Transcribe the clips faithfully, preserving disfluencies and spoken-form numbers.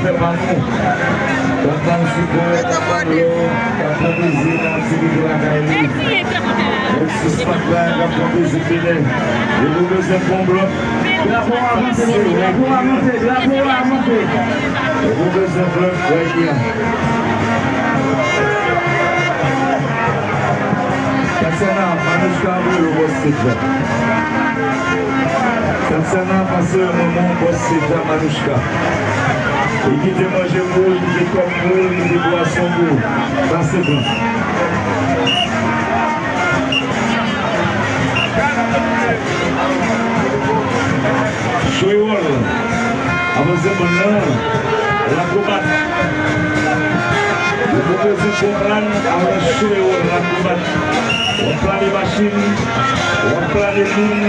Fè pa nou. K ap ban sipò, k ap ban lò, k ap pran plezi nan aktivite lakay li. Nèg sis pat la k ap pran plezi Benè. Yo bezwen pran blòk. Drapo a monte, drapo a monte, drapo a monte. Yo bezwen blòk, trè byen. Tatiana, Manouchka, voye bò stage la. Tatiana, pase manman bò stage la, Manouchka. Li kite manje pou ou, li kite kòk pou ou, li kite bwason pou ou. Pase pran. Cho Ewòl, avanse bann nan, Lakrobat. Yo pwopoze bon plan avèk Cho Ewòl, Lakrobat. W ap plane machin, w ap plane moun,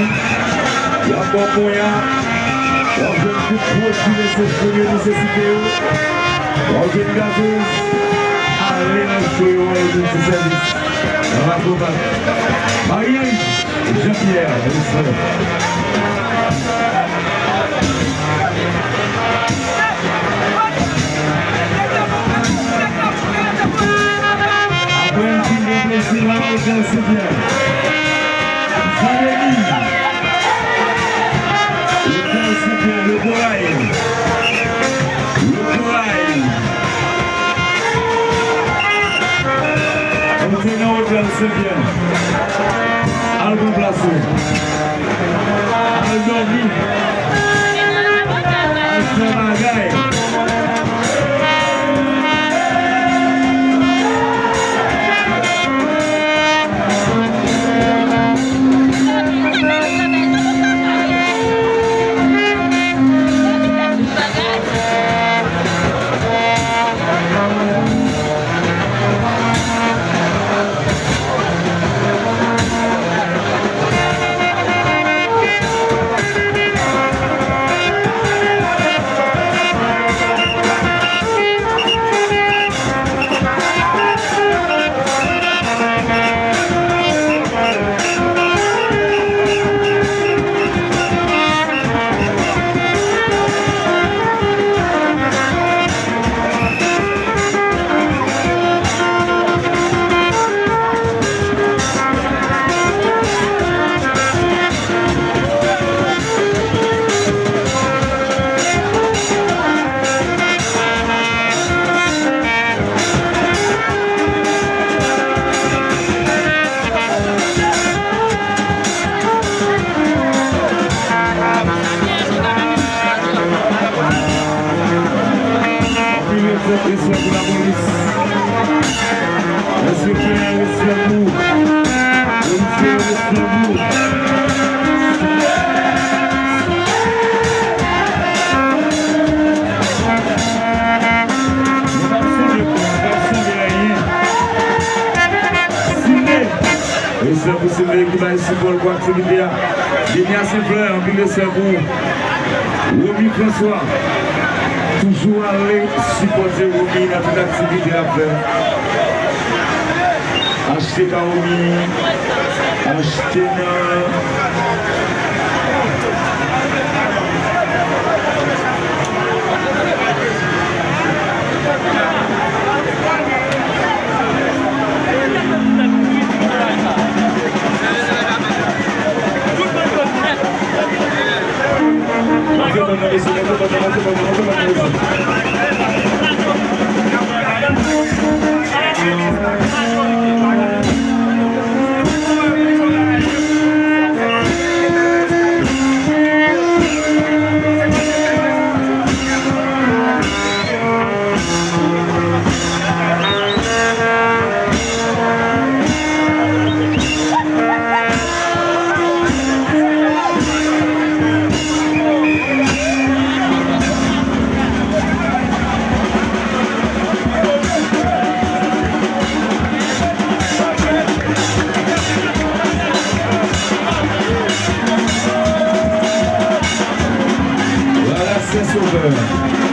y ap ba w ponya, w ap jwenn tout pwodui nesesè yo, nesesite yo, w ap jwenn gazoz, ale nan Cho Ewòl Miltisèvis, nan Lakrobat. Maryaj! Jean-Pierre, respè. Apre yon ti bon plezi la, Hôtel Saint-Pierre. Valérie. Hôtel Saint-Pierre, le Corail. Le Corail. Moute nan Hôtel Saint-Pierre. Al pran plas ou. Al dòmi. Al fè bagay. Anpil respè, respè pou lapolis. Respè, respè pou polisye, respè pou. Nou p ap sonje, nou p ap sonje anyen. Sine. Respè pou Sine ki bay sipò l pou aktivite a. Denia Senflè, anpil respè pou ou. Romy François, toujou ale sipòte Romy nan tout aktivite l ap fè. Achte Kaomi, achte nan Voilà, Saint-Sauveur.